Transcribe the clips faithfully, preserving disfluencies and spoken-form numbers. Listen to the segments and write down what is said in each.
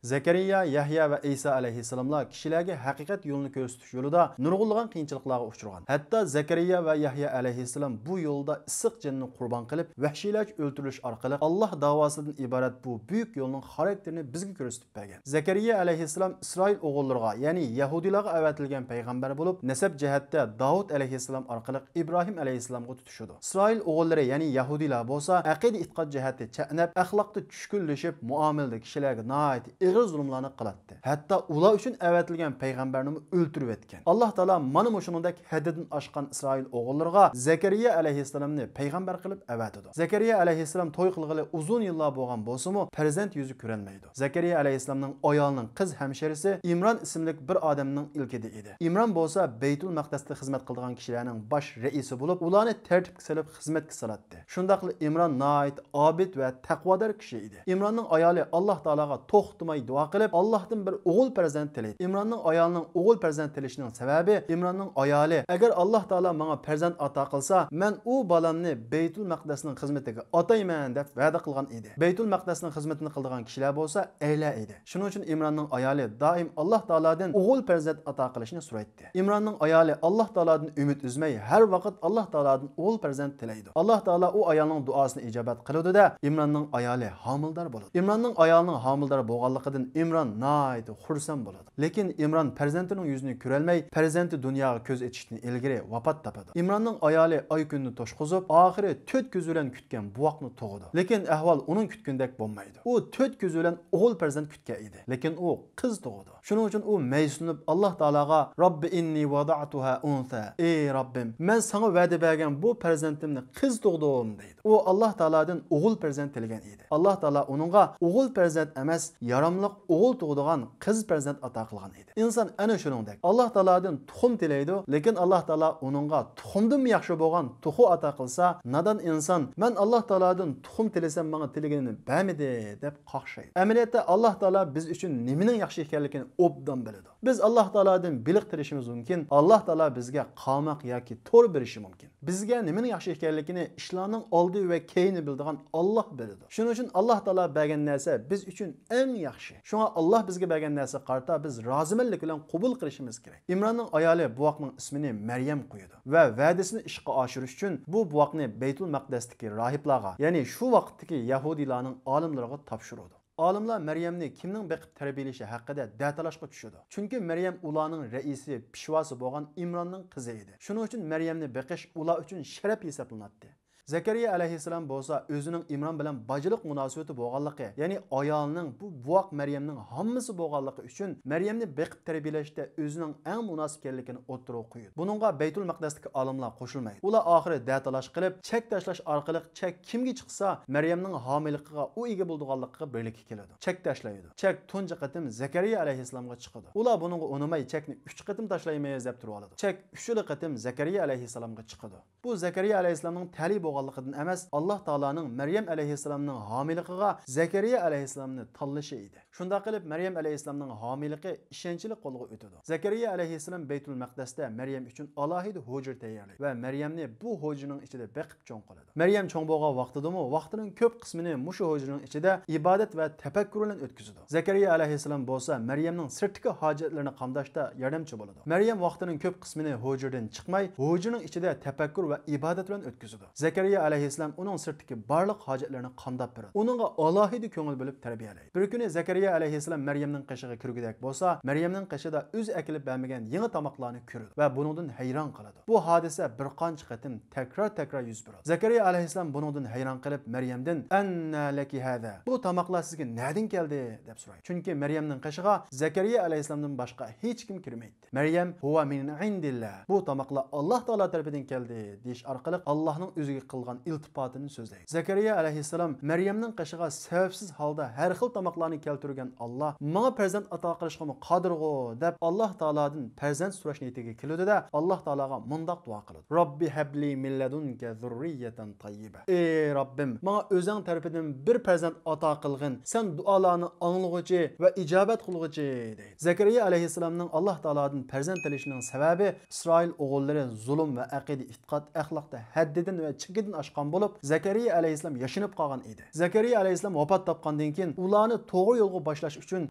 زەكەرىيا، يەھيا ۋە ئەيسا ئەلەيھىسسالاملار كىشىلەرگە ھەقىقەت يولىنى كۆرسىتىش يولىدا نۇرغۇنلىغان قىيىنچىلىقلارغا ئۇچرىغان. ھەتتا زەكەرىيا ۋە يەھيا ئەلەيھىسسالام بۇ يولدا ئىسسىق جېنىنى قۇربان قىلىپ، ۋەھشىيلەرچە ئۆلتۈرۈلۈش ئارقىلىق ئاللاھ داۋاسىدىن ئىبارەت بۇ بۈيۈك يولنىڭ خاراكتېرىنى بىزگە كۆرسىتىپ بەرگەن. زەكەرىيا ئەلەيھىسسالام ئىسرائىل ئوغۇللىرىغا، يەنى يەھۇدىيلارغا ئەۋەتىلگەن پەيغەمبەر بولۇپ، نەسەب جەھەتتە داۋۇت ئەلەيھىسسالام ئارقىلىق ئىبراھىم ئەلەيھىسسالامغا تۇتىشىدۇ. ئىسرائىل ئوغۇللىرى، يەنى يەھۇدىيلار بولسا ئەقىدە-ئېتىقاد جەھەتتە چەتنەپ، ئەخلاقتا چۈشكۈنلىشىپ، مۇئامىلىدە كىشىلەرگە ناھايىتى ئېغىر زۇلۇملارنى قىلاتتى. ھەتتا ئۇلار ئۈچۈن ئەۋەتىلگەن پەيغەمبەرنىمۇ ئۆلتۈرۈۋەتكەن. ئاللاھ تائالا مانا مۇشۇنىڭدەك ھەددىدىن ئاشقان ئىسرائىل ئوغۇللىرىغا زەكەرىيا ئەلەيھىسسالامنى پەيغەمبەر قىلىپ ئەۋەتىدۇ. زەكەرىيا ئەلەيھىسسالام توي قىلغىلى ئۇزۇن يىللار بولغان بولسىمۇ، پەرزەنت يۈزى كۆرەلمەيدۇ. زەكەرىيا ئەلەيھىسسالامنىڭ ئايالىنىڭ قىز ھەمشىرىسى ئىمران ئىسىملىك بىر ئادەمنىڭ ئىلكىدە ئىدى. ئىمران بولسا بەيتۇل مەقدەستە خىزمەت قىلىدىغان كىشىلەرنىڭ باش رەئىسى بولۇپ، ئۇلارنى تەرتىپكە سېلىپ خىزمەتكە سالاتتى. شۇنداقلا ئىمران ناھايىتى ئابىد ۋە تەقۋادار كىشى ئىدى. ئىمراننىڭ ئايالى ئاللاھ تائالاغا توختىماي دۇئا قىلىپ، ئاللاھتىن بىر ئوغۇل پەرزەنت تىلەيدۇ. ئىمراننىڭ ئايالىنىڭ ئوغۇل پەرزەنت تىلىشىنىڭ سەۋەبى، ئىمراننىڭ ئايالى، ئەگەر ئاللاھ تائالا ماڭا پەرزەنت ئاتا قىلسا، مەن ئۇ بالامنى بەيتۇل مەقدەسنىڭ خىزمىتىگە ئاتايمەن، دەپ ۋەدە قىلغان ئىدى. بەيتۇل مەقدەسنىڭ خىزمىتىنى قىلىدىغان كىشىلەر بولسا ئەرلەر ئىدى. شۇنىڭ ئۈچۈن ئىمراننىڭ ئايالى دائىم ئاللاھ تائالادىن ئوغۇل پەرزەنت ئاتا قىلىشنى سورايتتى. ئىمراننىڭ ئايالى ئاللاھ تائالادىن ئۈمىد ئۈزمەي، ھەر ۋاقىت ئاللاھ تائالادىن ئوغۇل پەرزەنت تىلەيدۇ. ئاللاھ تائالا ئۇ ئايالنىڭ دۇئاسىنى ئىجابەت قىلىدۇ-دە، ئىمراننىڭ ئايالى ھامىلىدار بولىدۇ. ئىمراننىڭ ئايالىنىڭ ھامىلىدار بولغانلىقىدىن ئىمران ناھايىتى خۇرسەن بولىدۇ. لېكىن ئىمران پەرزەنتىنىڭ يۈزىنى كۆرەلمەي، پەرزەنتى دۇنياغا كۆز ئېچىشتىن ئىلگىرى ۋاپات تاپىدۇ. ئىمراننىڭ ئايالى ئاي-كۈننى توشقۇزۇپ، ئاخىرى تۆت كۆزى بىلەن كۈتكەن بوۋاقنى تۇغىدۇ. لېكىن ئەھۋال ئۇنىڭ كۈتكىنىدەك بولمايدۇ. ئۇ تۆت كۆزى بىلەن ئوغۇل پەرزەنت كۈتكەن ئىدى. لېكىن ئۇ قىز تۇغىدۇ. شۇنىڭ ئۈچۈن ئۇ مەيۈسلىنىپ، ئاللاھ تائالاغا، «رەببى ئىننى ۋەدەئتۇھا ئۇنسا.» «ئى رەببىم، مەن ساڭا ۋەدە بەرگەن بۇ پەرزەنتىمنى قىز تۇغدۇم» دەيدۇ. ئۇ ئاللاھ تائالادىن ئوغۇل پەرزەنت تىلىگەن ئىدى. ئاللاھ تائالا ئۇنىڭغا ئوغۇل پەرزەنت ئەمەس، ياراملىق ئوغۇل تۇغىدىغان قىز پەرزەنت ئاتا قىلغان ئىدى. ئىنسان ئەنە شۇنىڭدەك، ئاللاھ تائالادىن تۇخۇم تىلەيدۇ، لېكىن ئاللاھ تائالا ئۇنىڭغا تۇخۇمدىنمۇ ياخشى بولغان توخۇ ئاتا قىلسا، نادان ئىنسان، «مەن ئاللاھ تائالادىن تۇخۇم تىلىسەم، ماڭا تىلىگىنىنى بەرمىدى» دەپ قاقشايدۇ. ئەمەلىيەتتە ئاللاھ تائالا بىز ئۈچۈن نېمىنىڭ ياخشى ئىكەنلىكىنى ئوبدان بىلىدۇ. بىز ئاللاھ تائالادىن بېلىق تىلىشىمىز مۇمكىن، ئاللاھ تائالا بىزگە قاماق ياكى تور بېرىشى مۇمكىن. بىزگە نېمىنىڭ ياخشى ئىكەنلىكىنى ئىشلارنىڭ ئالدى ۋە كەينى بىلىدىغان ئاللاھ بىلىدۇ. شۇنىڭ ئۈچۈن ئاللاھ تائالا بەرگەن نەرسە بىز ئۈچۈن ئەڭ ياخشى. شۇڭا ئاللاھ بىزگە بەرگەن نەرسىگە قارىتا بىز رازىمەنلىك بىلەن قوبۇل قىلىشىمىز كېرەك. ئىمراننىڭ ئايالى بوۋاقنىڭ ئىسمىنى مەريەم قويىدۇ ۋە ۋەدىسىنى ئىشقا ئاشۇرۇش ئۈچۈن بۇ بوۋاقنى بەيتۇل مەقدەستىكى راھىبلارغا، يەنى شۇ ۋاقىتتىكى يەھۇدىيلارنىڭ ئالىملىرىغا تاپشۇرىدۇ. ئالىملار مەريەمنى كىمنىڭ بېقىپ تەربىيەلىشى ھەققىدە دەتالاشقا چۈشىدۇ. چۈنكى مەريەم ئۇلارنىڭ رەئىسى، پېشۋاسى بولغان ئىمراننىڭ قىزى ئىدى. شۇنىڭ ئۈچۈن مەريەمنى بېقىش ئۇلار ئۈچۈن شەرەپ ھېسابلىناتتى. زەكەرىيا ئەلەيھىسسالام بولسا ئۆزىنىڭ ئىمران بىلەن باجىلىق مۇناسىۋىتى بولغانلىقى، يەنى ئايالىنىڭ بۇ بوۋاق مەريەمنىڭ ھاممىسى بولغانلىقى ئۈچۈن مەريەمنى بېقىپ تەربىيەلەشتە ئۆزىنىڭ ئەڭ مۇناسىپ ئىكەنلىكىنى ئوتتۇرىغا قويىدۇ. بۇنىڭغا بەيتۇل مەقدەستىكى ئالىملار قوشۇلمايدۇ. ئۇلار ئاخىرى دەتالاش قىلىپ، چەك تاشلاش ئارقىلىق چەك كىمگە چىقسا، مەريەمنىڭ ھامىلىقىغا ئۇ ئىگە بولىدىغانلىقىغا بىرلىككە كېلىدۇ. چەك تاشلايدۇ. چەك تۇنجى قېتىم زەكەرىيا ئەلەيھىسسالامغا چىقىدۇ. ئۇلار بۇنىڭغا ئۇنىماي، چەكنى ئۈچ قېتىم تاشلايمىز دەپ تۇرۇۋالىدۇ. چەك ئۈچىنچى قېتىم زەكەرىيا ئەلەيھىسسالامغا چىقىدۇ. بۇ زەكەرىيا ئەلەيھىسسالامنىڭ تەلىيى بولغانلىقىدىن ئەمەس، ئاللاھ تائالانىڭ مەريەم ئەلەيھىسسالامنىڭ ھامىلىقىغا زەكەرىيا ئەلەيھىسسالامنى تاللىشى ئىدى. شۇنداق قىلىپ، مەريەم ئەلەيھىسسالامنىڭ ھامىلىقى ئىشەنچلىك قولغا ئۆتىدۇ. زەكەرىيا ئەلەيھىسسالام بەيتۇل مەقدەستە مەريەم ئۈچۈن ئالاھىدە ھۇجرا تەييارلايدۇ ۋە مەريەمنى بۇ ھۇجرىنىڭ ئىچىدە بېقىپ چوڭ قىلىدۇ. مەريەم چوڭ بولغان ۋاقتىدىمۇ ۋاقتىنىڭ كۆپ قىسمىنى مۇشۇ ھۇجرىنىڭ ئىچىدە ئىبادەت ۋە تەپەككۇر بىلەن ئۆتكۈزىدۇ. زەكەرىيا ئەلەيھىسسالام بولسا مەريەمنىڭ سىرتتىكى ھاجەتلىرىنى قامداشتا ياردەمچى بولىدۇ. مەريەم ۋاقتىنىڭ كۆپ قىسمىنى ھۇجرىدىن چىقماي، ھۇجرىنىڭ ئىچىدە تەپەككۇر ۋە ئىبادەت بىلەن ئۆتكۈزىدۇ. زەكەرىيا ئەلەيھىسسالام ئۇنىڭ سىرتتىكى بارلىق ھاجەتلىرىنى قامداپ بېرىدۇ. ئۇنىڭغا ئالاھىدە كۆڭۈل بۆلۈپ تەربىيەلەيدۇ. بىر كۈنى زەكەرىيا ئەلەيھىسسالام مەريەمنىڭ قېشىغا كىرگۈدەك بولسا، مەريەمنىڭ قېشىدا ئۆزى ئەكېلىپ بەرمىگەن يېڭى تاماقلارنى كۆرىدۇ ۋە بۇنىڭدىن ھەيران قالىدۇ. بۇ ھادىسە بىر قانچە قېتىم تەكرار-تەكرار يۈز بېرىدۇ. زەكەرىيا ئەلەيھىسسالام بۇنىڭدىن ھەيران قېلىپ، مەريەمدىن، «ئەننە لەكى ھەزا؟» «بۇ تاماقلار سىزگە نەدىن كەلدى؟» دەپ سورايدۇ. چۈنكى مەريەمنىڭ قېشىغا زەكەرىيا ئەلەيھىسسالامدىن باشقا ھېچكىم كىرمەيتتى. مەريەم، «ھۇۋە مىن ئىندىللا، بۇ تاماقلار ئاللاھ تائالا تەرىپىدىن كەلدى» دېيىش ئارقىلىق ئاللاھنىڭ ئۆزىگە قىلغان ئىلتىپاتىنى سۆزلەيدۇ. زەكەرىيا ئەلەيھىسسالام مەريەمنىڭ قېشىغا سەۋەبسىز ھالدا ھەر خىل تاماقلارنى كەلتۈرگەن ئاللاھ ماڭا پەرزەنت ئاتا قىلىشقىمۇ قادىرغۇ دەپ، ئاللاھ تائالادىن پەرزەنت سوراش نىيىتىگە كېلىدۇ-دە، ئاللاھ تائالاغا مۇنداق دۇئا قىلىدۇ: «رەببى ھەبلى مىن لەدۇنكە زۇررىيەتەن تەييىبە.» «ئى رەببىم، ماڭا ئۆزۈڭ تەرىپىدىن بىر پەرزەنت ئاتا قىلغىن، سەن دۇئالارنى ئاڭلىغۇچى ۋە ئىجابەت قىلغۇچى» دەيدۇ. زەكەرىيا ئەلەيھىسسالامنىڭ ئاللاھ تائالادىن پەرزەنت تىلىشىنىڭ سەۋەبى ئىسرائىل ئوغۇللىرى زۇلۇم ۋە ئەقىدە-ئېتىقاد، ئەخلاقتا ھەددىدىن ۋە چېكىدىن ئاشقان بولۇپ، زەكەرىيا ئەلەيھىسسالام ياشىنىپ قالغان ئىدى. زەكەرىيا ئەلەيھىسسالام ۋاپات تاپقاندىن كېيىن ئۇلارنى توغرا يولغا باشلاش ئۈچۈن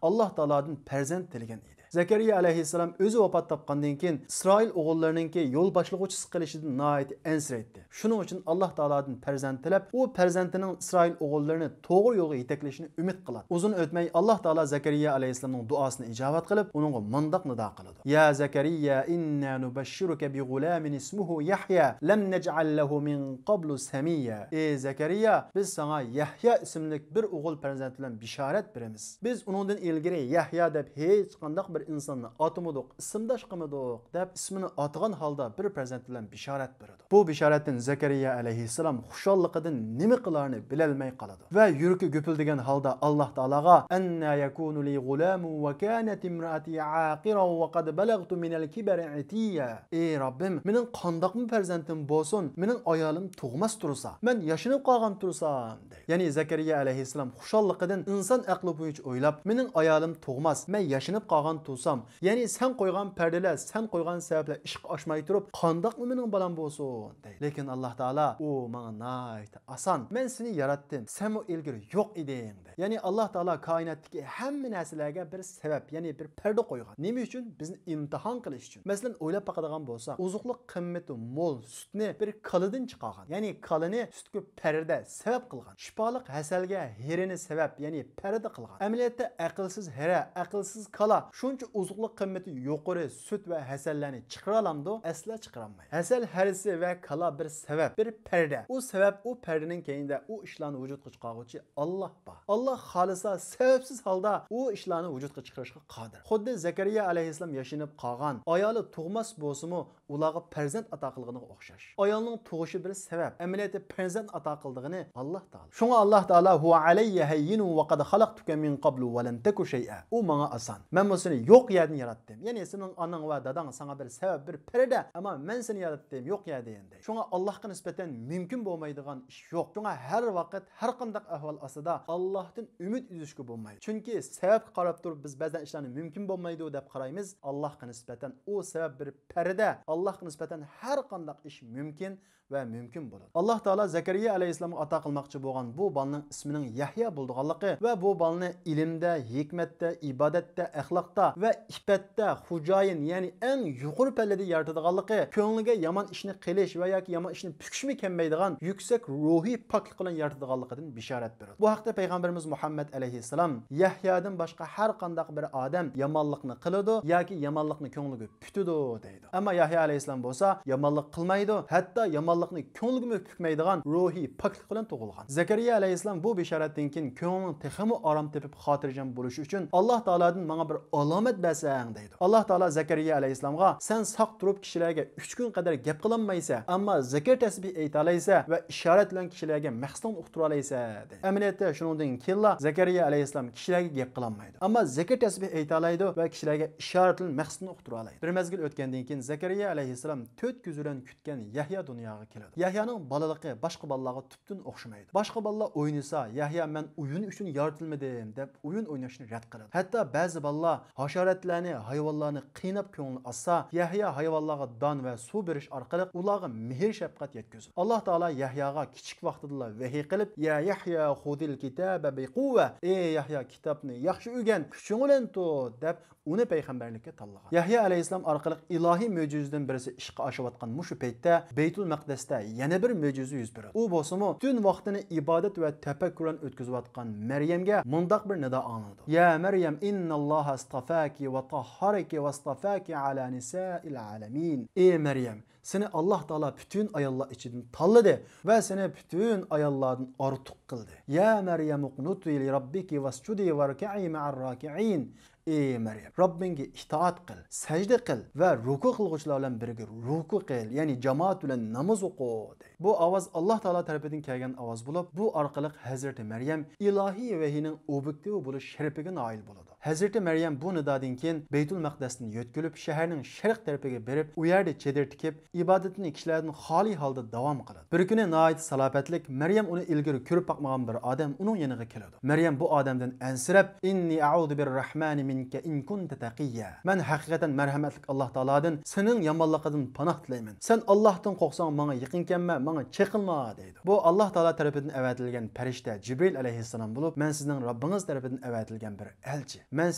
ئاللاھ تائالادىن پەرزەنت تىلىگەن ئىدى. زەكەرىيا ئەلەيھىسسالام ئۆزى ۋاپات تاپقاندىن كېيىن ئىسرائىل ئوغۇللىرىنىڭكى يول باشلىغۇچىسى قېلىشىدىن ناھايىتى ئەنسىرەيتتى. شۇنىڭ ئۈچۈن ئاللاھ تائالادىن پەرزەنت تىلەپ، ئۇ پەرزەنتىنىڭ ئىسرائىل ئوغۇللىرىنى توغرا يولغا يېتەكلىشىنى ئۈمىد قىلاتتى. ئۇزۇن ئۆتمەي ئاللاھ تائالا زەكەرىيا ئەلەيھىسسالامنىڭ دۇئاسىنى ئىجابەت قىلىپ، ئۇنىڭغا مۇنداق نىدا قىلىدۇ: يا زەكەرىيا، ئىننا نۇبەششىرۇكە بىغۇلامىن ئىسمۇھۇ يەھيا، لەم نەجئەل لەھۇ مىن قابلۇ سەمىييا. ئى زەكەرىيا، بىز ساڭا يەھيا ئىسىملىك بىر ئوغۇل پەرزەنت بىلەن بېشارەت بېرىمىز. بىز ئۇنىڭدىن ئىلگىرى يەھيا دەپ ھېچقانداق بىر ئىنساننى ئاتىمىدۇق، ئىسىمداش قىلمىدۇق، دەپ ئىسمىنى ئاتىغان ھالدا بىر پەرزەنت بىلەن بېشارەت بېرىدۇ. بۇ بېشارەتتىن زەكەرىيا ئەلەيھىسسالام خۇشاللىقىدىن نېمە قىلارنى بىلەلمەي قالىدۇ ۋە يۈرىكى گۈپۈلدىگەن ھالدا ئاللاھ تائالاغا، ئەننا يەكۇنۇ لى غۇلامۇن ۋە كانەت ئىمرائەتى ئاقىرەن ۋە قەد بەلەغتۇ مىنەل كىبەرى ئىتىييا. ئى رەببىم، مېنىڭ قانداقمۇ پەرزەنتىم بولسۇن، مېنىڭ ئايالىم تۇغماس تۇرسا، مەن ياشىنىپ قالغان تۇرسام، دەيدۇ. يەنى زەكەرىيا ئەلەيھىسسالام خۇشاللىقىدىن ئىنسان ئەقلى بويىچە ئويلاپ، مېنىڭ ئايالىم تۇغماس، مەن ياشىنىپ قالغان تۇرسام، يەنى سەن قويغان پەردىلەر، سەن قويغان سەۋەبلەر ئىشقا ئاشماي تۇرۇپ، قانداقمۇ مېنىڭ بالام بولسۇن، دەيدۇ. لېكىن ئاللاھ تائالا، ئۇ ماڭا ناھايىتى ئاسان. مەن سېنى ياراتتىم، سەنمۇ ئىلگىرى يوق ئىدىڭ، دەيدۇ. يەنى ئاللاھ تائالا كائىناتتىكى ھەممە نەرسىلەرگە بىر سەۋەب، يەنى بىر پەردە قويغان. نېمە ئۈچۈن؟ بىزنى ئىمتىھان قىلىش ئۈچۈن. مەسىلەن، ئويلاپ باقىدىغان بولساق، ئوزۇقلۇق قىممىتى مول سۈتنى بىر كالىدىن چىقارغان. يەنى كالىنى سۈتكە پەردە، سەۋەب قىلغان. شىپالىق ھەسەلگە ھېرىنى سەۋەب، يەنى پەردە قىلغان. ئەمەلىيەتتە ئەقىلسىز ھېرە، ئەقىلسىز كالا شۇنچە ئوزۇقلۇق قىممىتى يۇقىرى سۈت ۋە ھەسەللەرنى چىقىرالامدۇ؟ ئەسلا چىقىرالمايدۇ. ھەسەل ھەرىسى ۋە كالا بىر سەۋەب، بىر پەردە. ئۇ سەۋەب، ئۇ پەردىنىڭ كەينىدە ئۇ ئىشلارنى ۋۇجۇدقا چىقارغۇچى ئاللاھ بار. ئاللاھ خالىسا، سەۋەبسىز ھالدا ئۇ ئىشلارنى ۋۇجۇدقا چىقىرىشقا قادىر. خۇددى زەكەرىيا ئەلەيھىسسالام ياشىنىپ قالغان، ئايالى تۇغماس بولسىمۇ، ئۇلارغا پەرزەنت ئاتا قىلغىنىغا ئوخشاش. ئايالنىڭ تۇغۇشى بىر سەۋەب، ئەمەلىيەتتە پەرزەنت ئاتا قىلىدىغىنى ئاللاھ تائالا. شۇڭا ئاللاھ تائالا، ھۇۋە ئەلەييە ھەييىنۇن ۋە قەد خەلەقتۇكە مىن قەبلۇ ۋە لەم تەكۇ شەيئا. ئۇ ماڭا ئاسان. مەنمۇ سېنى يوق يەردىن ياراتتىم. يەنى سېنىڭ ئاناڭ ۋە داداڭ ساڭا بىر سەۋەب، بىر پەردە، ئەمما مەن سېنى ياراتتىم يوق يەردىن، دەيدۇ. شۇڭا ئاللاھقا نىسبەتەن مۇمكىن بولمايدىغان ئىش يوق. شۇڭا ھەر ۋاقىت، ھەر قانداق ئەھۋال ئاستىدا ئاللاھتىن ئۈمىد ئۈزۈشكە بولمايدۇ. چۈنكى سەۋەبكە قاراپ تۇرۇپ بىز بەزەن ئىشلارنى مۇمكىن بولمايدۇ دەپ قارايمىز. ئاللاھقا نىسبەتەن ئۇ سەۋەب بىر پەردە. ئاللاھقا نىسبەتەن ھەر قانداق ئىش مۇمكىن ۋە مۇمكىن بولىدۇ. ئاللاھ تائالا زەكەرىيا ئەلەيھىسسالامغا ئاتا قىلماقچى بولغان بۇ بالىنىڭ ئىسمىنىڭ يەھيا بولىدىغانلىقى ۋە بۇ بالىنى ئىلىمدە، ھېكمەتتە، ئىبادەتتە، ئەخلاقتا ۋە ئىپپەتتە خوجايىن، يەنى ئەڭ يۇقىرى پەللىدە يارىتىدىغانلىقى، كۆڭلىگە يامان ئىشنى قىلىش ۋە ياكى يامان ئىشنى پۈكۈشمۇ كەلمەيدىغان يۈكسەك روھىي پاكلىق بىلەن يارىتىدىغانلىقىدىن بېشارەت بېرىدۇ. بۇ ھەقتە پەيغەمبىرىمىز مۇھەممەد ئەلەيھىسسالام، يەھيادىن باشقا ھەر قانداق بىر ئادەم يامانلىقنى قىلىدۇ ياكى يامانلىقنى كۆڭلىگە پۈتىدۇ، دەيدۇ. ئەمما يەھيا ئەلەيھىسسالام بولسا يامانلىق قىلمايدۇ، ھەتتا يامانلىقنى كۆڭلىگىمۇ پۈكمەيدىغان روھىي پاكلىق بىلەن تۇغۇلغان. زەكەرىيا ئەلەيھىسسالام بۇ بېشارەتتىن كېيىن كۆڭلىنىڭ تېخىمۇ ئارام تېپىپ، خاتىرجەم بولۇشى ئۈچۈن، ئاللاھ تائالادىن ماڭا بىر ئالامەت بەرسەڭ، دەيدۇ. ئاللاھ تائالا زەكەرىيا ئەلەيھىسسالامغا، سەن ساق تۇرۇپ كىشىلەرگە ئۈچ كۈن قەدەر گەپ قىلالمايسەن، ئەمما زىكىر تەسبىھ ئېيتالايسەن ۋە ئىشارەت بىلەن كىشىلەرگە مەقسىتىڭنى ئۇقتۇرالايسەن، دەيدۇ. ئەمەلىيەتتە شۇنىڭدىن كېيىنلا زەكەرىيا ئەلەيھىسسالام كىشىلەرگە گەپ قىلالمايدۇ. ئەمما زىكىر تەسبىھ ئېيتالايدۇ ۋە كىشىلەرگە ئىشارەت بىلەن مەقسىتىنى ئۇقتۇرالايدۇ. بىر مەزگىل ئۆتكەندىن كېيىن زەكەرىيا ئەلەيھىسسالام تۆت كۆزى بىلەن كۈتكەن يەھيا دۇنياغا كېلىدۇ. يەھيانىڭ بالىلىقى باشقا بالىلارغا تۈپتىن ئوخشىمايدۇ. باشقا بالىلار ئوينىسا، يەھيا مەن ئويۇن ئۈچۈن يارىتىلمىدىم دەپ ئويۇن ئويناشنى رەت قىلىدۇ. ھەتتا بەزى بالىلار ھاشاراتلارنى، ھايۋانلارنى قىيناپ كۆڭلىنى ئاچسا، يەھيا ھايۋانلارغا دان ۋە سۇ بېرىش ئارقىلىق ئۇلارغا مېھىر-شەپقەت يەتكۈزىدۇ. ئاللاھ تائالا يەھياغا كىچىك ۋاقتىدىلا ۋەھىي قىلىپ، يا يەھيا خۇزىل كىتابە بىقۇۋۋە، ئى يەھيا، كىتابنى ياخشى ئۆگەن، كۈچۈڭ بىلەن تۇت، دەپ ئۇنى پەيغەمبەرلىككە تاللىغان. يەھيا ئەلەيھىسسالام ئارقىلىق ئىلاھىي مۆجىزىدىن بىرسى ئىشقا ئاشىۋاتقان مۇشۇ پەيتتە بەيتۇل مەقدەستە يەنە بىر مۆجىزە يۈز بېرىدۇ. ئۇ بولسىمۇ پۈتۈن ۋاقتىنى ئىبادەت ۋە تەپەككۇر بىلەن ئۆتكۈزۈۋاتقان مەريەمگە مۇنداق بىر نىدا ئاڭلىنىدۇ: يا مەريەم، ئىنناللاھە ئىستافاكى ۋە تاھھارەكى ۋە ئىستافاكى ئەلا نىسائىل ئالەمىن. ئى مەريەم، سېنى ئاللاھ تائالا پۈتۈن ئاياللار ئىچىدىن تاللىدى ۋە سېنى پۈتۈن ئاياللاردىن ئارتۇق قىلدى. يا مەريەم ئۇقنۇتى لىرەببىكى ۋەسجۇدى ۋەركەئى مەئەر راكىئىن. ئى مەريەم، رەببىڭگە ئىتائەت قىل، سەجدە قىل ۋە رۇكۇ قىلغۇچىلار بىلەن بىرگە رۇكۇ قىل، يەنى جامائەت بىلەن ناماز ئوقۇ، دەيدۇ. بۇ ئاۋاز ئاللاھ تائالا تەرىپىدىن كەلگەن ئاۋاز بولۇپ، بۇ ئارقىلىق ھەزرىتى مەريەم ئىلاھىي ۋەھىينىڭ ئوبيېكتىۋى بولۇش شەرىپىگە نائىل بولىدۇ. ھەزرىتى مەريەم بۇ نىدادىن كېيىن بەيتۇل مەقدەستىن يۆتكىلىپ، شەھەرنىڭ شەرق تەرىپىگە بېرىپ، ئۇ يەردە چېدىر تىكىپ، ئىبادىتىنى كىشىلەردىن خالىي ھالدا داۋام قىلىدۇ. بىر كۈنى ناھايىتى سالاپەتلىك مەريەم ئۇنى ئىلگىرى كۆرۈپ باقمىغان بىر ئادەم ئۇنىڭ يېنىغا كېلىدۇ. مەريەم بۇ ئادەمدىن ئەنسىرەپ، ئىننى ئەئۇزۇ بىررەھمانى مِنكَ إِن كُنتَ تَقِيًّا. مەن ھەقىقەتەن مەرھەمەتلىك ئاللاھ تائالادىن سېنىڭ يامانلىقىڭدىن پاناھ تىلەيمەن. سەن ئاللاھتىن قورقساڭ، ماڭا يېقىن كەلمە، ماڭا چېقىلما، دەيدۇ. بۇ ئاللاھ تائالا تەرىپىدىن ئەۋەتىلگەن پەرىشتە جىبرىئىل ئەلەيھىسسالام بولۇپ، مەن سىزنىڭ رەببىڭىز تەرىپىدىن ئەۋەتىلگەن بىر ئەلچى. مەن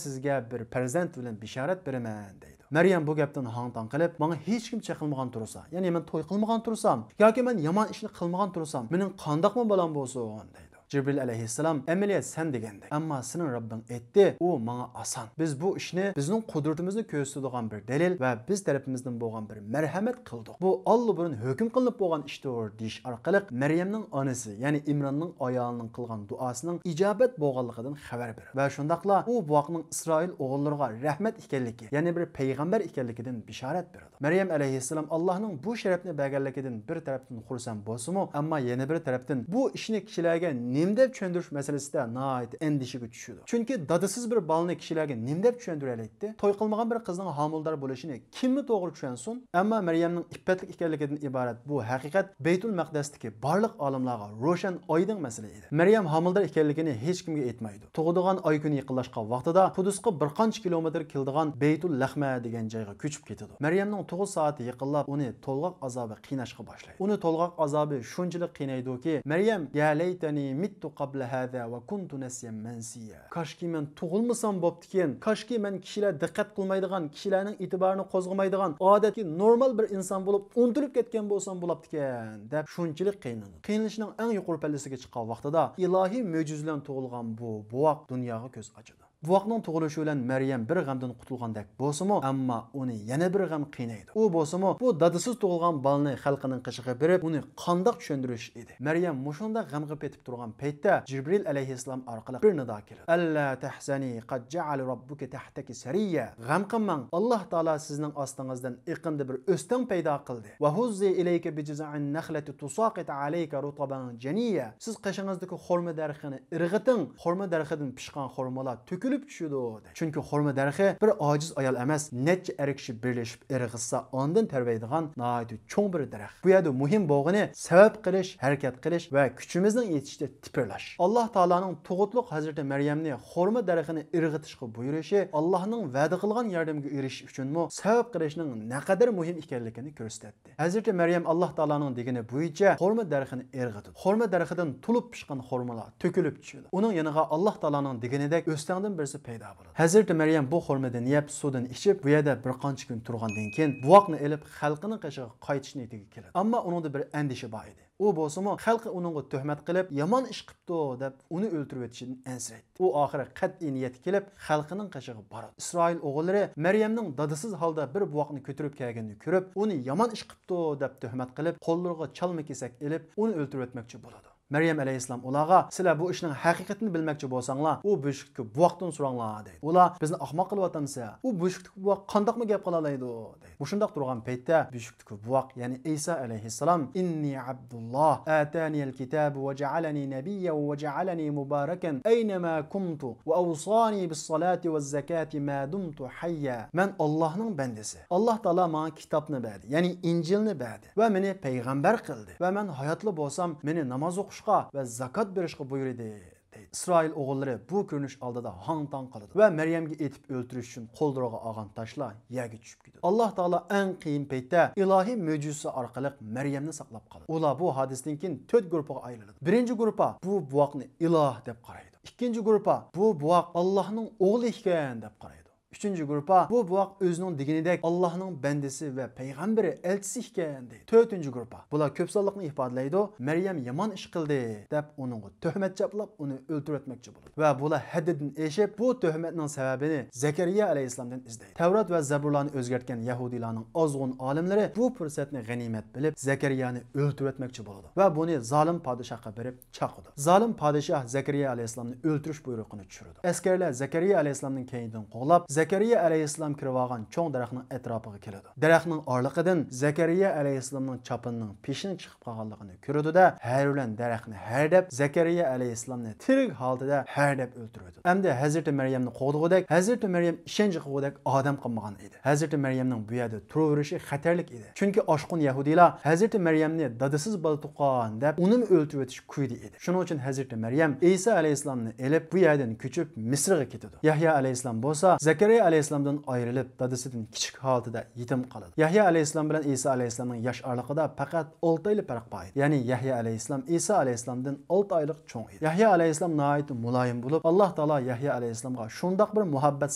سىزگە بىر پەرزەنت بىلەن بېشارەت بېرىمەن، دەيدۇ. مەريەم بۇ گەپتىن ھاڭ-تاڭ قېلىپ، ماڭا ھېچكىم چېقىلمىغان تۇرسا، يەنى مەن توي قىلمىغان تۇرسام ياكى مەن يامان ئىشنى قىلمىغان تۇرسام، مېنىڭ قانداقمۇ بالام بولسۇن؟ دەيدۇ. جىبرىئىل ئەلەيھىسسالام، ئەمەلىيەت سەن دېگەندەك، ئەمما سېنىڭ رەببىڭ ئېيتتى، ئۇ ماڭا ئاسان. بىز بۇ ئىشنى بىزنىڭ قۇدرىتىمىزنى كۆرسىتىدىغان بىر دەلىل ۋە بىز تەرىپىمىزدىن بولغان بىر مەرھەمەت قىلدۇق. بۇ ئاللىبۇرۇن ھۆكۈم قىلىنىپ بولغان ئىشتۇر، دېيىش ئارقىلىق مەريەمنىڭ ئانىسى، يەنى ئىمراننىڭ ئايالىنىڭ قىلغان دۇئاسىنىڭ ئىجابەت بولغانلىقىدىن خەۋەر بېرىدۇ ۋە شۇنداقلا ئۇ بۇۋاقنىڭ ئىسرائىل ئوغۇللىرىغا رەھمەت ئىكەنلىكى، يەنى بىر پەيغەمبەر ئىكەنلىكىدىن بېشارەت بېرىدۇ. مەريەم ئەلەيھىسسالام ئاللاھنىڭ بۇ شەرەپنى بەرگەنلىكىدىن بىر تەرەپتىن خۇرسەن بولسىمۇ، ئەمما يەنە بىر تەرەپتىن بۇ ئىشنى كىشىلەرگە نېمە دەپ چۈشەندۈرۈش مەسىلىسىدە ناھايىتى ئەندىشىگە چۈشىدۇ. چۈنكى دادىسىز بىر بالىنى كىشىلەرگە نېمە دەپ چۈشەندۈرەلەيتتى؟ توي قىلمىغان بىر قىزنىڭ ھامىلىدار بولۇشىنى كىممۇ توغرا چۈشەنسۇن؟ ئەمما مەريەمنىڭ ئىپپەتلىك ئىكەنلىكىدىن ئىبارەت بۇ ھەقىقەت بەيتۇل مەقدەستىكى بارلىق ئالىملارغا روشەن ئايدىڭ مەسىلە ئىدى. مەريەم ھامىلىدار ئىكەنلىكىنى ھېچكىمگە ئېيتمايدۇ. تۇغىدىغان ئاي كۈنى يېقىنلاشقان ۋاقتىدا قۇدۇسقا بىر قانچە كىلومېتىر كېلىدىغان بەيتۇل لەھمە دېگەن جايغا كۆچۈپ كېتىدۇ. مەريەمنىڭ تۇغۇت سائىتى يېقىنلاپ، ئۇنى تولغاق ئازابى قىيناشقا باشلايدۇ. ئۇنى تولغاق ئازابى شۇنچىلىك قىينايدۇكى، مەريەم، يا لەيتەنى مىتتۇ قابلە ھازا ۋە كۇنتۇ نەسيەن مەنسىيە. كاشكى مەن تۇغۇلمىسام بوپتىكەن، كاشكى مەن كىشىلەر دىققەت قىلمايدىغان، كىشىلەرنىڭ ئېتىبارىنى قوزغىمايدىغان ئادەتتىكى نورمال بىر ئىنسان بولۇپ ئۇنتۇلۇپ كەتكەن بولسام بولاپتىكەن، دەپ شۇنچىلىك قىينىلىدۇ. قىينىلىشنىڭ ئەڭ يۇقىرى پەللىسىگە چىققان ۋاقتىدا ئىلاھىي مۆجىزە بىلەن تۇغۇلغان بۇ بوۋاق دۇنياغا كۆز ئاچىدۇ. بوۋاقنىڭ تۇغۇلۇشى بىلەن مەريەم بىر غەمدىن قۇتۇلغاندەك بولسىمۇ، ئەمما ئۇنى يەنە بىر غەم قىينايدۇ. ئۇ بولسىمۇ بۇ دادىسىز تۇغۇلغان بالىنى خەلقىنىڭ قېشىغا بېرىپ، ئۇنى قانداق چۈشەندۈرۈش ئىدى. مەريەم مۇشۇنداق غەمگە پېتىپ تۇرغان پەيتتە جىبرىئىل ئەلەيھىسسالام ئارقىلىق بىر نىدا كېلىدۇ. ئەللا تەھزەنى قەد جەئەلە رەببۇكە تەھتەكى سەرىييە. غەم قىلماڭ، ئاللاھ تائالا سىزنىڭ ئاستىڭىزدىن ئېقىندا بىر ئۆستەڭ پەيدا قىلدى. ۋە ھۇززى ئىلەيكە بىجىزئەن نەخلەتى تۇساقىت ئەلەيكە رۇتەبەن جەنىييە. سىز قېشىڭىزدىكى خورما دەرىخىنى ئىرغىتىڭ، خورما دەرىخىدىن پىشقان خورمىلار تۆكۈلۈپ چۈشىدۇ، دەيدۇ. چۈنكى خورما دەرىخى بىر ئاجىز ئايال ئەمەس، نەچچە ئەر كىشى بىرلىشىپ ئىرغىتسا، ئاندىن تەربىيەلەيدىغان ناھايىتى چوڭ بىر دەرەخ. بۇ يەردە مۇھىم بولغىنى سەۋەب قىلىش، ھەرىكەت قىلىش ۋە كۈچىمىزنىڭ يېتىشىچە تىپىرلاش. ئاللاھ تائالانىڭ تۇغۇتلۇق ھەزرىتى مەريەمنى خورما دەرىخىنى ئىرغىتىشقا بۇيرۇشى ئاللاھنىڭ ۋەدە قىلغان ياردىمىگە ئېرىشىش ئۈچۈنمۇ سەۋەب قىلىشنىڭ نەقەدەر مۇھىم ئىكەنلىكىنى كۆرسىتەتتى. ھەزرىتى مەريەم ئاللاھ تائالانىڭ دېگىنى بويىچە خورما دەرىخىنى ئىرغىتىدۇ. خورما دەرىخىدىن تولۇپ پىشقان خورمىلار تۆكۈلۈپ چۈشىدۇ. ئۇنىڭ يېنىغا ئاللاھ تائالانىڭ دېگىنىدەك ئۆستەڭدىن بىرسى پەيدا بولىدۇ. ھەزرىتى مەريەم بۇ خورمىدىن يەپ، سۇدىن ئىچىپ، بۇ يەردە بىر قانچە كۈن تۇرغاندىن كېيىن، بوۋاقنى ئېلىپ خەلقىنىڭ قېشىغا قايتىش نىيىتىگە كېلىدۇ. ئەمما ئۇنىڭدا بىر ئەندىشە بار ئىدى. ئۇ بولسىمۇ خەلقى ئۇنىڭغا تۆھمەت قىلىپ، يامان ئىش قىپتۇ دەپ ئۇنى ئۆلتۈرۈۋېتىشىدىن ئەنسىرەيتتى. ئۇ ئاخىرى قەتئىي نىيەتكە كېلىپ، خەلقىنىڭ قېشىغا بارىدۇ. ئىسرائىل ئوغۇللىرى مەريەمنىڭ دادىسىز ھالدا بىر بوۋاقنى كۆتۈرۈپ كەلگىنىنى كۆرۈپ، ئۇنى يامان ئىش قىپتۇ دەپ تۆھمەت قىلىپ، قوللىرىغا چالما كېسەك ئېلىپ، ئۇنى ئۆلتۈرۈۋەتمەكچى بولىدۇ. مەريەم ئەلەيھىسسالام ئۇلارغا، سىلەر بۇ ئىشنىڭ ھەقىقىتىنى بىلمەكچى بولساڭلار، ئۇ بۆشۈكتىكى بوۋاقتىن سوراڭلار، دەيدۇ. ئۇلار، بىزنى ئاخماق قىلىۋاتامسىلەر؟ ئۇ بۆشۈكتىكى بوۋاق قانداقمۇ گەپ قىلالايدۇ؟ دەيدۇ. مۇشۇنداق تۇرغان پەيتتە بۆشۈكتىكى بوۋاق، يەنى ئەيسا ئەلەيھىسسالام، ئىننى ئابدۇللاھ، ئاتانىيەل كىتابە ۋە جەئەلەنى نەبىييەن ۋە جەئەلەنى مۇبارەكەن ئەينەما كۇنتۇ ۋە ئەۋسانى بىسسالاتى ۋەززاكاتى ما دۇمتۇ ھەييا. مەن ئاللاھنىڭ بەندىسى. ئاللاھ تائالا ماڭا كىتابنى بەردى، يەنى ئىنجىلنى بەردى ۋە مېنى پەيغەمبەر قىلدى ۋە مەن ھاياتلا بولسام، مېنى ناماز ئوقۇشقا ۋە زاكات بېرىشقا بۇيرۇدى، دەيدۇ. ئىسرائىل ئوغۇللىرى بۇ كۆرۈنۈش ئالدىدا ھاڭ-تاڭ قالىدۇ ۋە مەريەمگە ئېتىپ ئۆلتۈرۈش ئۈچۈن قوللىرىغا ئالغان تاشلار يەرگە چۈشۈپ كېتىدۇ. ئاللاھ تائالا ئەڭ قىيىن پەيتتە ئىلاھىي مۆجىزىسى ئارقىلىق مەريەمنى ساقلاپ قالىدۇ. ئۇلار بۇ ھادىسىدىن كېيىن تۆت گۇرۇپپىغا ئايرىلىدۇ. بىرىنچى گۇرۇپپا بۇ بوۋاقنى ئىلاھ دەپ قارايدۇ. ئىككىنچى گۇرۇپپا بۇ بوۋاق ئاللاھنىڭ ئوغلى ئىكەن دەپ قارايدۇ. ئۈچىنچى گۇرۇپپا بۇ بوۋاق ئۆزىنىڭ دېگىنىدەك ئاللاھنىڭ بەندىسى ۋە پەيغەمبىرى، ئەلچىسى ئىكەن، دەيدۇ. تۆتىنچى گۇرۇپپا، بۇلار كۆپ سانلىقنى ئىپادىلەيدۇ، مەريەم يامان ئىش قىلدى دەپ ئۇنىڭغا تۆھمەت چاپلاپ، ئۇنى ئۆلتۈرۈۋەتمەكچى بولىدۇ. ۋە بۇلار ھەددىدىن ئېشىپ، بۇ تۆھمەتنىڭ سەۋەبىنى زەكەرىيا ئەلەيھىسسالامدىن ئىزدەيدۇ. تەۋرات ۋە زەبۇرلارنى ئۆزگەرتكەن يەھۇدىيلارنىڭ ئازغۇن ئالىملىرى بۇ پۇرسەتنى غەنىيمەت بىلىپ، زەكەرىيانى ئۆلتۈرۈۋەتمەكچى بولىدۇ ۋە بۇنى زالىم پادىشاھقا بېرىپ چاقىدۇ. زالىم پادىشاھ زەكەرىيا ئەلەيھىسسالامنى ئۆلتۈرۈش بۇيرۇقىنى چۈشۈرىدۇ. ئەسكەرلەر زەكەرىيا ئەلەيھىسسالامنىڭ كەينىدىن قوغلاپ، زەكەرىيا ئەلەيھىسسالام كىرىۋالغان چوڭ دەرەخنىڭ ئەتراپىغا كېلىدۇ. دەرەخنىڭ ئارىلىقىدىن زەكەرىيا ئەلەيھىسسالامنىڭ چاپىنىنىڭ پېشىنىڭ چىقىپ قالغانلىقىنى كۆرىدۇ-دە، ھەرە بىلەن دەرەخنى ھەردەپ، زەكەرىيا ئەلەيھىسسالامنى تىرىك ھالىتىدە ھەردەپ ئۆلتۈرۈۋېتىدۇ. ئەمدى ھەزرىتى مەريەمنى قوغدىغۇدەك، ھەزرىتى مەريەم ئىشەنچ قىلغۇدەك ئادەم قالمىغان ئىدى. ھەزرىتى مەريەمنىڭ بۇ يەردە تۇرۇۋېرىشى خەتەرلىك ئىدى. چۈنكى ئاشقۇن يەھۇدىيلار ھەزرىتى مەريەمنى دادىسىز بالا تۇغقان دەپ، ئۇنىمۇ ئۆلتۈرۈۋېتىش كويىدا ئىدى. شۇنىڭ ئۈچۈن ھەزرىتى مەريەم ئەيسا ئەلەيھىسسالامنى ئېلىپ، بۇ يەردىن كۆچۈپ، مىسىرغا كېتىدۇ. يەھيا ئەلەيھىسسالام بولسا زەكەرىيا ئەلەيھىسسالامدىن ئايرىلىپ، دادىسىدىن كىچىك ھالىتىدە يېتىم قالىدۇ. يەھيا ئەلەيھىسسالام بىلەن ئەيسا ئەلەيھىسسالامنىڭ ياش ئارىلىقىدا پەقەت ئالتە ئايلا پەرق بار ئىدى. يەنى يەھيا ئەلەيھىسسالام ئەيسا ئەلەيھىسسالامدىن ئالتە ئايلىق چوڭ ئىدى. يەھيا ئەلەيھىسسالام ناھايىتى مۇلايىم بولۇپ، ئاللاھ تائالا يەھيا ئەلەيھىسسالامغا شۇنداق بىر مۇھەببەت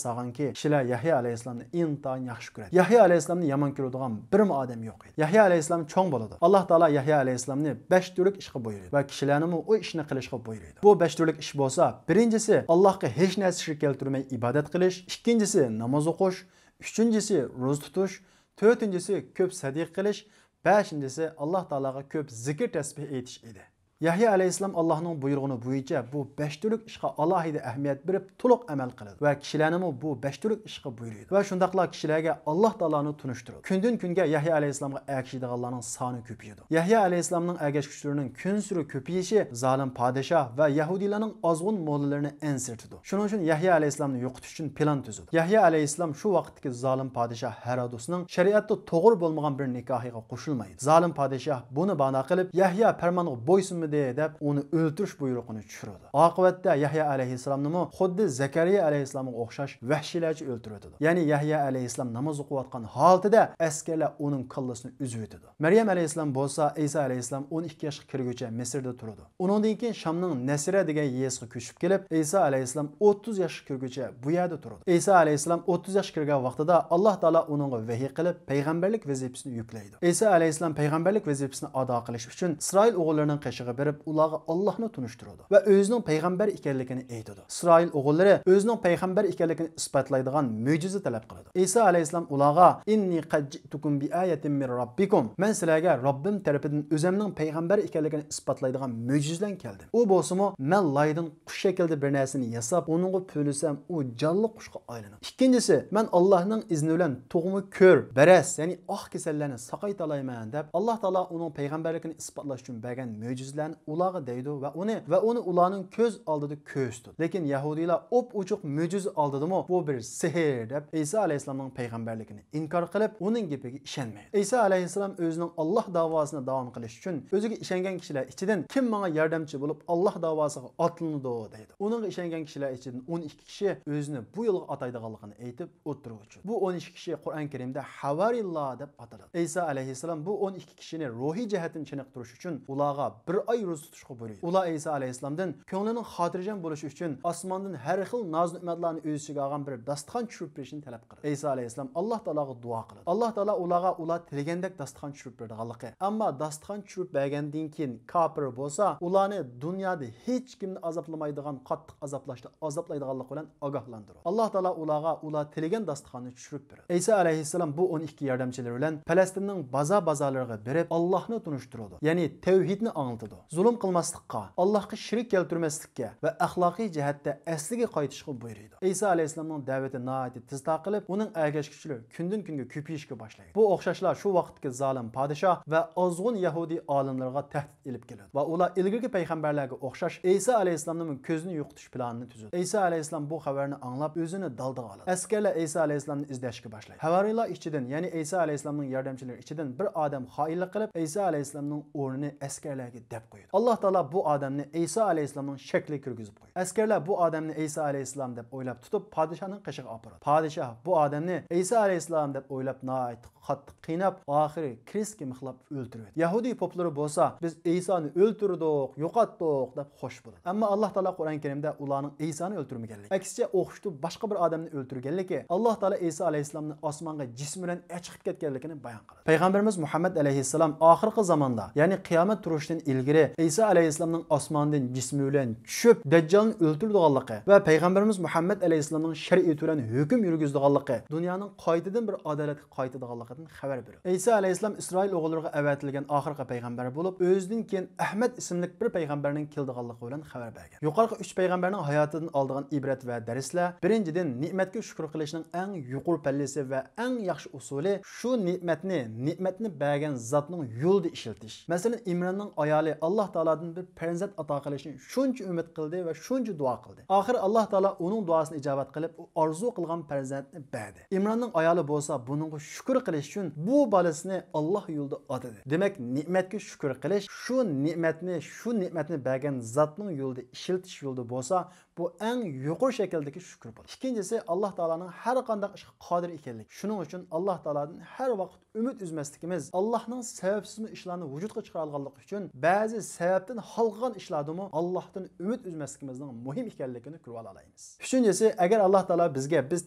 سالغانكى، كىشىلەر يەھيا ئەلەيھىسسالامنى ئىنتايىن ياخشى كۆرەتتى. يەھيا ئەلەيھىسسالامنى يامان كۆرىدىغان بىرمۇ ئادەم يوق ئىدى. يەھيا ئەلەيھىسسالام چوڭ بولىدۇ. ئاللاھ تائالا يەھيا ئەلەيھىسسالامنى بەش تۈرلۈك ئىشقا بۇيرۇيدۇ ۋە كىشىلەرنىمۇ ئۇ ئىشنى قىلىشقا بۇيرۇيدۇ. بۇ بەش تۈرلۈك ئىش بولسا، بىرىنچىسى، ئاللاھقا ھېچ نەرسە شېرىك كەلتۈرمەي ئىبادەت قىلىش، ئىككىنچىسى، ناماز ئوقۇش، ئۈچىنچىسى، روزا تۇتۇش، تۆتىنچىسى، كۆپ سەدىقە قىلىش، بەشىنچىسى، ئاللاھ تائالاغا كۆپ زىكىر تەسبىھ ئېيتىش ئىدى. يەھيا ئەلەيھىسسالام ئاللاھنىڭ بۇيرۇغىنى بويىچە بۇ بەش تۈرلۈك ئىشقا ئالاھىدە ئەھمىيەت بېرىپ، تولۇق ئەمەل قىلىدۇ ۋە كىشىلەرنىمۇ بۇ بەش تۈرلۈك ئىشقا بۇيرۇيدۇ ۋە شۇنداقلا كىشىلەرگە ئاللاھ تائالانى تونۇشتۇرىدۇ. كۈندىن-كۈنگە يەھيا ئەلەيھىسسالامغا ئەگىشىدىغانلارنىڭ سانى كۆپىيىدۇ. يەھيا ئەلەيھىسسالامنىڭ ئەگەشكۈچىلىرىنىڭ كۈنسېرى كۆپىيىشى زالىم پادىشاھ ۋە يەھۇدىيلارنىڭ ئازغۇن موللىلىرىنى ئەنسىرىتىدۇ. شۇنىڭ ئۈچۈن يەھيا ئەلەيھىسسالامنى يوقىتىش ئۈچۈن پىلان تۈزىدۇ. يەھيا ئەلەيھىسسالام شۇ ۋاقىتتىكى زالىم پادىشاھ ھېرودۇسنىڭ شەرىئەتتە توغرا بولمىغان بىر نىكاھىغا قوشۇلمايدۇ. زالىم پادىشاھ بۇنى باھانە قىلىپ، يەھيا پەرمانغا بويسۇنمىدى دەپ، ئۇنى ئۆلتۈرۈش بۇيرۇقىنى چۈشۈرىدۇ. ئاقىۋەتتە يەھيا ئەلەيھىسسالامنىمۇ خۇددى زەكەرىيا ئەلەيھىسسالامغا ئوخشاش ۋەھشىيلەرچە ئۆلتۈرۈۋېتىدۇ. يەنى يەھيا ئەلەيھىسسالام ناماز ئوقۇۋاتقان ھالىتىدە ئەسكەرلەر ئۇنىڭ كاللىسىنى ئۈزۈۋېتىدۇ. مەريەم ئەلەيھىسسالام بولسا ئەيسا ئەلەيھىسسالام ئون ئىككى ياشقا كىرگۈچە مىسىردا تۇرىدۇ. ئۇنىڭدىن كېيىن شامنىڭ نەسرە دېگەن يېزىسىغا كۆچۈپ كېلىپ، ئەيسا ئەلەيھىسسالام ئوتتۇز ياشقا كىرگۈچە بۇ يەردە تۇرىدۇ. ئەيسا ئەلەيھىسسالام ئوتتۇز ياشقا كىرگەن ۋاقتىدا ئاللاھ تائالا ئۇنىڭغا ۋەھىي قىلىپ، پەيغەمبەرلىك ۋەزىپىسىنى يۈكلەيدۇ. ئەيسا ئەلەيھىسسالام پەيغەمبەرلىك ۋەزىپىسىنى ئادا قىلىش ئۈچۈن ئىسرائىل ئوغۇللىرىنىڭ قېشىغا بېرىپ، ئۇلارغا ئاللاھنى تونۇشتۇرىدۇ ۋە ئۆزىنىڭ پەيغەمبەر ئىكەنلىكىنى ئېيتىدۇ. ئىسرائىل ئوغۇللىرى ئۆزىنىڭ پەيغەمبەر ئىكەنلىكىنى ئىسپاتلايدىغان مۆجىزە تەلەپ قىلىدۇ. ئەيسا ئەلەيھىسسالام ئۇلارغا، «ئىننى قەد جىئتۇكۇم بىئايەتىن مىن رەببىكۇم، مەن سىلەرگە رەببىم تەرىپىدىن ئۆزۈمنىڭ پەيغەمبەر ئىكەنلىكىنى ئىسپاتلايدىغان مۆجىزە بىلەن كەلدىم. ئۇ بولسىمۇ، مەن لايدىن قۇش شەكلىدە بىر نەرسىنى ياساپ، ئۇنىڭغا پۈۋلىسەم، ئۇ جانلىق قۇشقا ئايلىنىدۇ. ئىككىنچىسى، مەن ئاللاھنىڭ ئىزنى بىلەن تۇغما كۆر، بەرەس، يەنى ئاق كېسەللەرنى ساقايتالايمەن» دەپ، ئاللاھ تائالا ئۇنىڭ پەيغەمبەرلىكىنى ئىسپاتلاش ئۈچۈن بەرگەن مۆجىزىلەرنى ئۇلارغا دەيدۇ ۋە ئۇنى، ۋە ئۇنى ئۇلارنىڭ كۆز ئالدىدا كۆرسىتىدۇ. لېكىن يەھۇدىيلار ئوپئوچۇق مۆجىزە ئالدىدىمۇ، «بۇ بىر سېھىر» دەپ، ئەيسا ئەلەيھىسسالامنىڭ پەيغەمبەرلىكىنى ئىنكار قىلىپ، ئۇنىڭ گېپىگە ئىشەنمەيدۇ. ئەيسا ئەلەيھىسسالام ئۆزىنىڭ ئاللاھ داۋاسىنى داۋام قىلىش ئۈچۈن، ئۆزىگە ئىشەنگەن كىشىلەر ئىچىدىن كىم ماڭا ياردەمچى بولۇپ، ئاللاھ داۋاسىغا ئاتلىنىدۇ، دەيدۇ. ئۇنىڭغا ئىشەنگەن كىشىلەر ئىچىدىن ئون ئىككى كىشى ئۆزىنى بۇ يولغا ئاتايدىغانلىقىنى ئېيتىپ ئوتتۇرىغا چىقىدۇ. بۇ ئون ئىككى كىشى قۇرئان كەرىمدە ھەۋارىيلار دەپ ئاتىلىدۇ. ئەيسا ئەلەيھىسسالام بۇ ئون ئىككى كىشىنى روھىي جەھەتتىن چېنىقتۇرۇش ئۈچۈن ئۇلارغا بىر ئاي روزا تۇتۇشقا بۇيرۇيدۇ. ئۇلار ئەيسا ئەلەيھىسسالامدىن كۆڭلىنىڭ خاتىرجەم بولۇشى ئۈچۈن ئاسماندىن ھەر خىل ناز-نېمەتلەرنى ئۆز ئىچىگە ئالغان بىر داستىخان چۈشۈرۈپ بېرىشىنى تەلەپ قىلىدۇ. ئەيسا ئەلەيھىسسالام ئاللاھ تائالاغا دۇئا قىلىدۇ. ئاللاھ تائالا ئۇلارغا ئۇلار تىلىگەندەك داستىخان چۈشۈرۈپ بېرىدىغانلىقى، ئەمما داستىخان چۈشۈرۈپ بەرگەندىن كېيىن كاپىر بولسا، ئۇلارنى دۇنيادا ھېچكىمنى ئازابلىمايدىغان قاتتىق ئازابلاشتا ئازابلايدىغانلىقى بىلەن ئاگاھلاندۇرىدۇ. ئاللاھ تائالا ئۇلارغا ئۇلار تىلىگەن داستىخاننى چۈشۈرۈپ بېرىدۇ. ئەيسا ئەلەيھىسسالام بۇ ئون ئىككى ياردەمچىلىرى بىلەن پەلەستىننىڭ بازار-بازارلىرىغا بېرىپ، ئاللاھنى تونۇشتۇرىدۇ. يەنى تەۋھىدنى ئاڭلىتىدۇ. زۇلۇم قىلماسلىققا، ئاللاھقا شېرىك كەلتۈرمەسلىككە ۋە ئەخلاقىي جەھەتتە ئەسلىگە قايتىشقا بۇيرۇيدۇ. ئەيسا ئەلەيھىسسالامنىڭ دەۋىتى ناھايىتى تېز تارقىلىپ، ئۇنىڭ ئەگەشكۈچىلىرى كۈندىن-كۈنگە كۆپىيىشكە باشلايدۇ. بۇ ئوخشاشلا شۇ ۋاقىتتىكى زالىم پادىشاھ ۋە ئازغۇن يەھۇدىي ئالىملىرىغا تەھدىت ئېلىپ كېلىدۇ ۋە ئۇلار ئىلگىرىكى پەيغەمبەرلەرگە ئوخشاش ئەيسا ئەلەيھىسسالامنىمۇ كۆزىنى يوقىتىش پىلانىنى تۈزىدۇ. ئەيسا ئەلەيھىسسالام بۇ خەۋەرنى ئاڭلاپ، ئۆزىنى دالدىغا ئالىدۇ. ئەسكەرلەر ئەيسا ئەلەيھىسسالامنى ئىزدەشكە باشلايدۇ. ھەۋارىيلار ئىچىدىن، يەنى ئەيسا ئەلەيھىسسالامنىڭ ياردەمچىلىرى ئىچىدىن بىر ئادەم خائىنلىق قىلىپ، ئەيسا ئەلەيھىسسالامنىڭ ئورنىنى ئەسكەرلەرگە دەپ قويىدۇ. ئاللاھ تائالا بۇ ئادەمنى ئەيسا ئەلەيھىسسالامنىڭ شەكلىگە كىرگۈزۈپ قويىدۇ. ئەسكەرلەر بۇ ئادەمنى ئەيسا ئەلەيھىسسالام دەپ ئويلاپ تۇتۇپ، پادىشاھنىڭ قېشىغا ئاپىرىدۇ. پادىشاھ بۇ ئادەمنى ئەيسا ئەلەيھىسسالام دەپ ئويلاپ، ناھايىتى قاتتىق قىيناپ، ئاخىرى كرېستكە مىخلاپ ئۆلتۈرۈۋېتىدۇ. يەھۇدىي پوپلىرى بولسا، «بىز ئەيسانى ئۆلتۈردۇق، يوقاتتۇق» دەپ خوش بولىدۇ. ئەمما ئاللاھ تائالا قۇرئان كەرىمدە ئۇلارنىڭ ئەيسانى ئۆلتۈرمىگەنلىكى، ئەكسىچە ئوخشىتىپ باشقا بىر ئادەمنى ئۆلتۈرگەنلىكى، ئاللاھ تائالا ئەيسا ئەلەيھىسسالامنى ئاسمانغا جىسمى بىلەن ئەچىقىپ كەتكەنلىكىنى بايان قىلىدۇ. پەيغەمبىرىمىز مۇھەممەد ئەلەيھىسسالام ئاخىرقى زاماندا، يەنى قىيامەت تۇرۇشتىن ئىلگىرى ئەيسا ئەلەيھىسسالامنىڭ ئاسماندىن جىسمى بىلەن چۈشۈپ، دەججالنى ئۆلتۈرىدىغانلىقى ۋە پەيغەمبىرىمىز مۇھەممەد ئەلەيھىسسالامنىڭ شەرىئىتى بىلەن ھۆكۈم يۈرگۈزىدىغانلىقى، دۇنيانىڭ قايتىدىن بىر ئادالەتكە قايتىدىغانلىقىدىن خەۋەر بېرىدۇ. ئەيسا ئەلەيھىسسالام ئىسرائىل ئوغۇللىرىغا ئەۋەتىلگەن ئاخىرقى پەيغەمبەر بولۇپ، ئۆزىدىن كېيىن ئەھمەد ئىسىملىك بىر پەيغەمبەرنىڭ كېلىدىغانلىقى بىلەن خەۋەر بەرگەن. يۇقىرىقى ئۈچ پەيغەمبەرنىڭ ھاياتىدىن ئالىدىغان ئىبرەت ۋە دەرسلەر، بىرىنچىدىن، نېمەتكە شۈكۈر قىلىشنىڭ ئەڭ يۇقىرى پەللىسى ۋە ئەڭ ياخشى ئۇسۇلى شۇ نېمەتنى، نېمەتنى بەرگەن زاتنىڭ يولىدا ئىشلىتىش. مەسىلەن، ئىمراننىڭ ئايالى ئاللا تائالادىن بىر پەرزەنت ئاتا قىلىشنى شۇنچە ئۈمىد قىلدى ۋە شۇنچە دۇئا قىلدى. ئاخىر ئاللا تائالا ئۇنىڭ دۇئاسىنى ئىجابەت قىلىپ، ئۇ ئارزۇ قىلغان پەرزەنتنى بەردى. ئىمراننىڭ ئايالى بولسا بۇنىڭغا شۈكۈر قىلىش ئۈچۈن بۇ بالىسىنى ئاللا يولىدا ئاتىدى. دېمەك، نېمەتكە شۈكۈر قىلىش، شۇ نېمەتنى، شۇ نېمەتنى بەرگەن زاتنىڭ يولىدا ئىشلىتىش يولىدا بولسا، بۇ ئەڭ يۇقىرى شەكىلدىكى شۈكۈر بولىدۇ. ئىككىنچىسى، ئاللا تائالانىڭ ھەر قانداق ئىشقا قادىر ئىكەنلىكى. شۇنىڭ ئۈچۈن ئاللا تائالادىن ھەر ۋاقىت ئۈمىد ئۈزمەسلىكىمىز، ئاللانىڭ سەۋەبسىزمۇ ئىشلارنى ۋۇجۇدقا چىقىرالىغانلىقى ئۈچۈن بەزى سەۋەبتىن ھالقىغان ئىشلاردىمۇ ئاللاھتىن ئۈمىد ئۈزمەسلىكىمىزنىڭ مۇھىم ئىكەنلىكىنى كۆرۈۋالالايمىز. ئۈچىنچىسى، ئەگەر ئاللا تائالا بىزگە بىز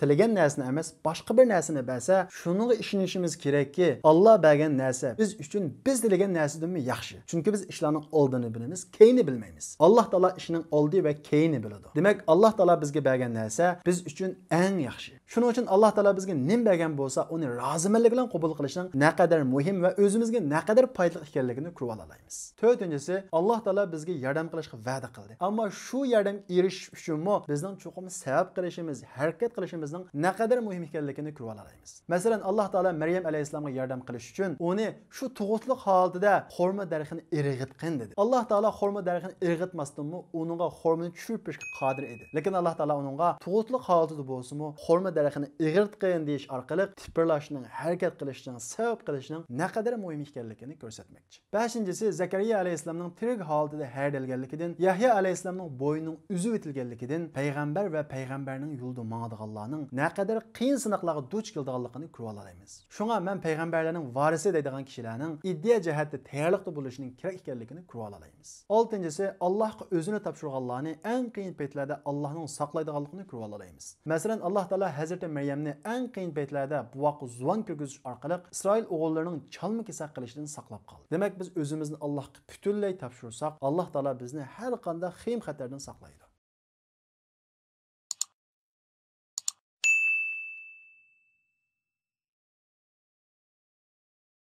تىلىگەن نەرسىنى ئەمەس، باشقا بىر نەرسىنى بەرسە، شۇنىڭغا ئىشىنىشىمىز كېرەككى، ئاللا بەرگەن نەرسە بىز ئۈچۈن بىز تىلىگەن نەرسىدىنمۇ ياخشى. چۈنكى بىز ئىشلارنىڭ ئالدىنى بىلىمىز، كەينىنى بىلمەيمىز. ئاللا تائالا ئىشنىڭ ئالدى ۋە كەينىنى بىلىدۇ. دېمەك، ئاللا تائالا بىزگە بەرگەن نەرسە بىز ئۈچۈن ئەڭ ياخشى. شۇنىڭ ئۈچۈن ئاللا تائالا بىزگە نېمە بەرگەن بولسا، ئۇنى رازىمەنلىك بىلەن قوبۇل قىلىشنىڭ نەقەدەر مۇھىم ۋە ئۆزىمىزگە نەقەدەر پايدىلىق ئىكەنلىكىنى كۆرۈۋالالايمىز. تۆتىنچىسى، ئاللا تائالا بىزگە ياردەم قىلىشقا ۋەدە قىلدى. ئەمما شۇ ياردەمگە ئېرىشىش ئۈچۈنمۇ بىزنىڭ چوقۇم سەۋەب قىلىشىمىز، ھەرىكەت قىلىشىمىزنىڭ نەقەدەر مۇھىم ئىكەنلىكىنى كۆرۈۋالالايمىز. مەسىلەن، ئاللا تائالا مەريەم ئەلەيھىسسالامغا ياردەم قىلىش ئۈچۈن ئۇنى شۇ تۇغۇتلۇق ھالىتىدە خورما دەرىخىنى ئىرغىتقىن دېدى. ئاللا تائالا خورما دەرىخىنى ئىرغىتماستىنمۇ ئۇنىڭغا خورمىنى چۈشۈرۈپ بېرىشكە قادىر ئىدى. لېكىن ئاللا تائالا ئۇنىڭغا تۇغۇتلۇق ھالىتىدە بولسىمۇ خورما دەرىخىنى ئىرغىتقىن دېيىش ئارقىلىق تىپىرلاشنىڭ، ھەرىكەت قىلىشنىڭ، سەۋەب قىلىشنىڭ نەقەدەر مۇھىم ئىكەنلىكىنى كۆرسەتمەكچى. بەشىنچىسى، زەكەرىيا ئەلەيھىسسالامنىڭ تىرىك ھالىتىدە ھەرىدەلگەنلىكىدىن، يەھيا ئەلەيھىسسالامنىڭ بوينىنىڭ ئۈزۈۋېتىلگەنلىكىدىن، پەيغەمبەر ۋە پەيغەمبەرنىڭ يولىدا ماڭىدىغانلارنىڭ نەقەدەر قىيىن سىناقلارغا دۇچ كېلىدىغانلىقىنى كۆرۈۋالالايمىز. شۇڭا مەن پەيغەمبەرلەرنىڭ ۋارىسى دەيدىغان كىشىلەرنىڭ ئىدىيە جەھەتتە تەييارلىقتا بولۇشىنىڭ كېرەك ئىكەنلىكىنى كۆرۈۋالالايمىز. ئالتىنچىسى، ئاللاھقا ئۆزىنى تاپشۇرغانلارنى ئەڭ قىيىن پەيتلەردە ئاللاھنىڭ ساقلايدىغانلىقىنى كۆرۈۋالالايمىز. مەسىلەن، ئاللاھ تائالا ھەزرىتى مەريەمنى ئەڭ قىيىن پەيتلەردە بوۋاققا زۇۋان كىرگۈزۈش ئارقىلىق ئىسرائىل ئوغۇللىرىنىڭ چالما-كېسەك قىلىشىدىن ساقلاپ قالدى. دېمەك، بىز ئۆزىمىزنى ئاللاھقا پۈتۈنلەي تاپشۇرساق، ئاللاھ تائالا بىزنى ھەر قانداق خېيىم-خەتەردىن ساقلايدۇ.